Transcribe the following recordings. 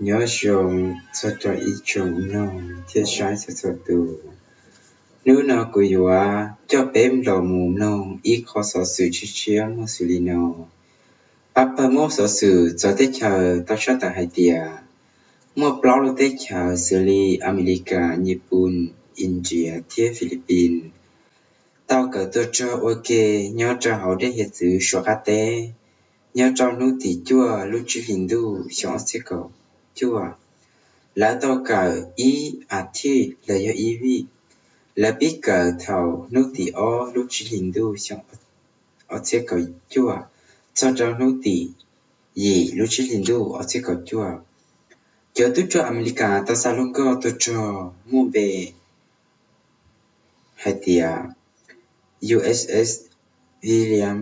Nyob zoo txog rau ib tsoom mloog thiab saib txhua txhua tus. Hnub no kuv yuav coj peb los mus mloog ib qho xov xwm tshiab tshiab muaj xws li no. Pab pawg muab xov xwm txawv teb chaws tau tshaj tawm hais tias muaj plaub lub teb chaws xws li Amelikas, Nyij Pooj, India thiab Philippines tau kawm tuaj rog ua ke nyob rau hauv dej hiav txwv Suav qab teb nyob rau hnub tim cuaj lub tsib hlis ntuj xyoo ob txhiab kaum cuaj. Lawv tau kawm ib as thiv los yog ib vij. Lawv pib kawm thaum hnub tim ob lub tsib hlis ntuj xyoo ob txhiab kaum cuaj txog rau hnub tim yim lub tsib hlis ntuj ob txhiab kaum cuaj. Cov tub rog Amelikas tau xa lub nkoj tuaj rog muaj npe hais tias U S S William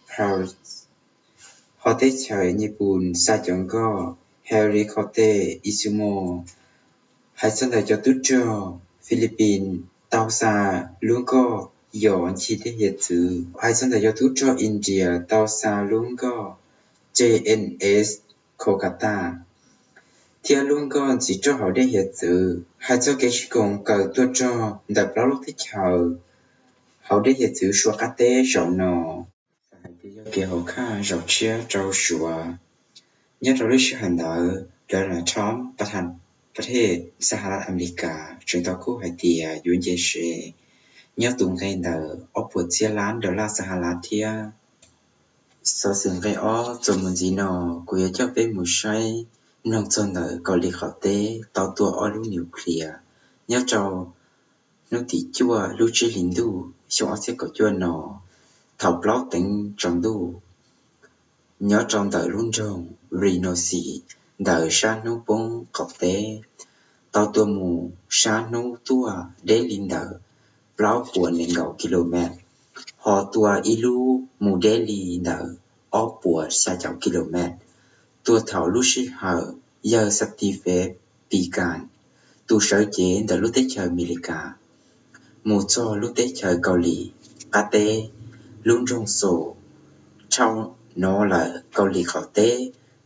Penn. Hos teb chaws Nyij Pooj xa cov nkoj helicopter Izumo. Hais txog ntawm cov tub rog Philippines tau xa lub nkoj yos ncig dej hiav txwv. Hais txog ntawm cov tub rog India tau xa lub nkoj J N S Kolkata thiab lub nkoj ntxiv rau hauv dej hiav txwv. Hais txog kev sib koom kawm tuaj rog ntawm plaub lub teb chaws hauv dej hiav txwv Suav qab teb zaum no, hais tias yog kev hauv khaj zaum tshiab rau Suav. Nyob rau lub sij hawm ntawd Donald Trump, pas thas pas thej Xahalav Amelikas tseem tau kuj hais tias yuav nce se nyob tus nqe ntawm ob puas txhiab lab dollar Xahalav thiab. Xov xwm nqe ob txuas mus ntxiv no, kuv yuav coj peb mus saib mloog txog ntawm Kaus Lim qaum teb tau tua ob lub nuclear nyob rau hnub tim cuaj lub tsib hlis ntuj xyoo ob txhiab kaum cuaj no thaum plaub teev tsaus ntuj nyob rau ntawm lub nroog Reno Xi ntawm sab hnub poob qaum teb, tau tua mus sab hnub tuaj deb li ntawm plaub puas nees nkaum kilomev, ho tua ib lub mus deb li ntawm ob puas xya caum kilomev. Tua thaum lub sij hawm yawg Stephen Biegun, tus sawv cev ntawm lub teb chaws Amelikas, mus txog lub teb chaws Kaus Lim qab teb, lub nroog Seoul. Dhau no lawm Kaus Lim qaum teb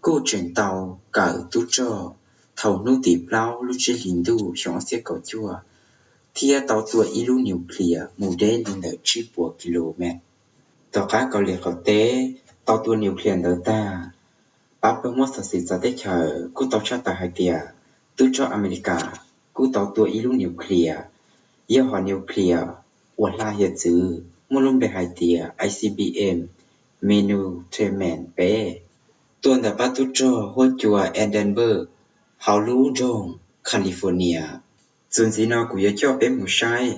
kuj tseem tau kawm tub rog thaum hnub tim plaub lub tsib hlis ntuj xyoo ob txhiab kaum cuaj, thiab tau tua ib lub nuclear mus deb li ntawm tsib puas kilomev. Tom qab Kaus Lim qaum teb tau tua nuclear ntawd tag, pab pawg muab xov xwm txawv teb chaws kuj tau tshaj tawm hais tias tub rog Amelikas kuj tau tua ib lub nuclear, yog hom nuclear uas hla hiav txwv muaj lub npe hais tias I C B M Minuteman peb, tuaj ntawm pab tub rog huab cua Edinburgh hauv lub nroog California. Txuas ntxiv no kuv yuav coj peb mus saib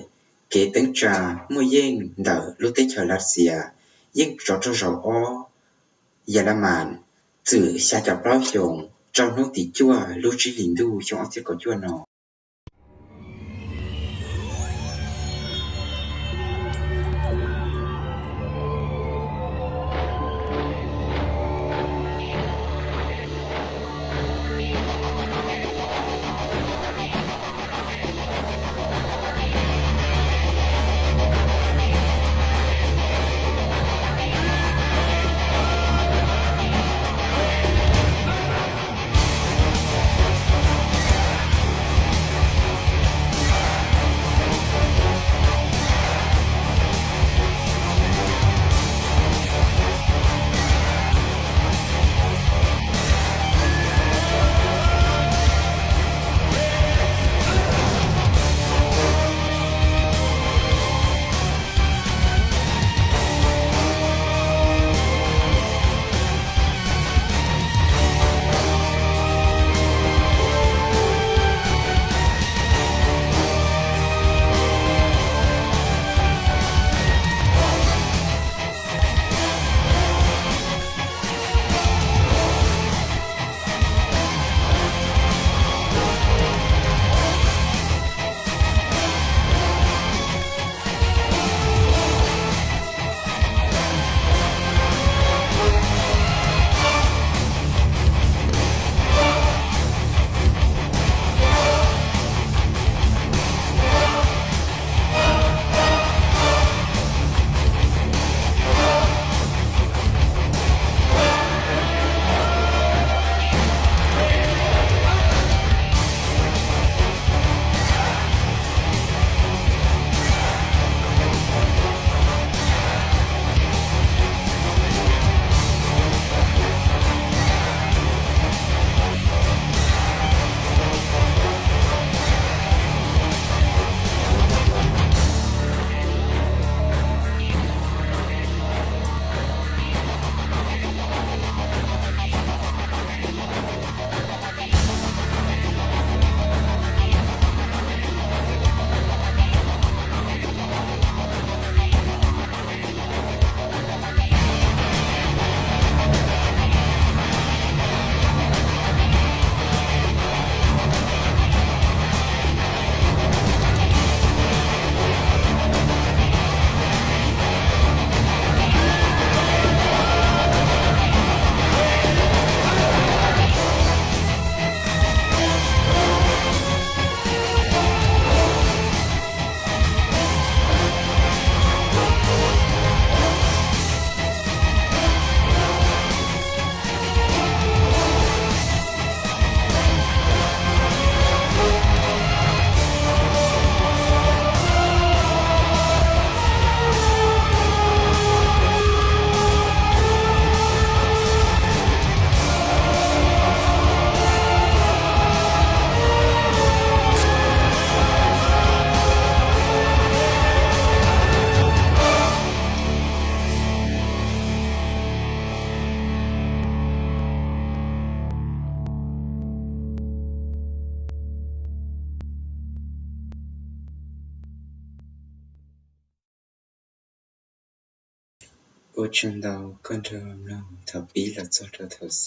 kev teeb tsa muaj yeej ntawm lub teb chaws Lav Xias yeej tsov rog zaum ob Yas Las Mas txwm xya caum plaub xyoos rau hnub tim cuaj lub tsib hlis ntuj xyoo ob txhiab kaum cuaj no. Ua tsaug ntau koj nrog mloog thaum pib los txog rau thaum xaus.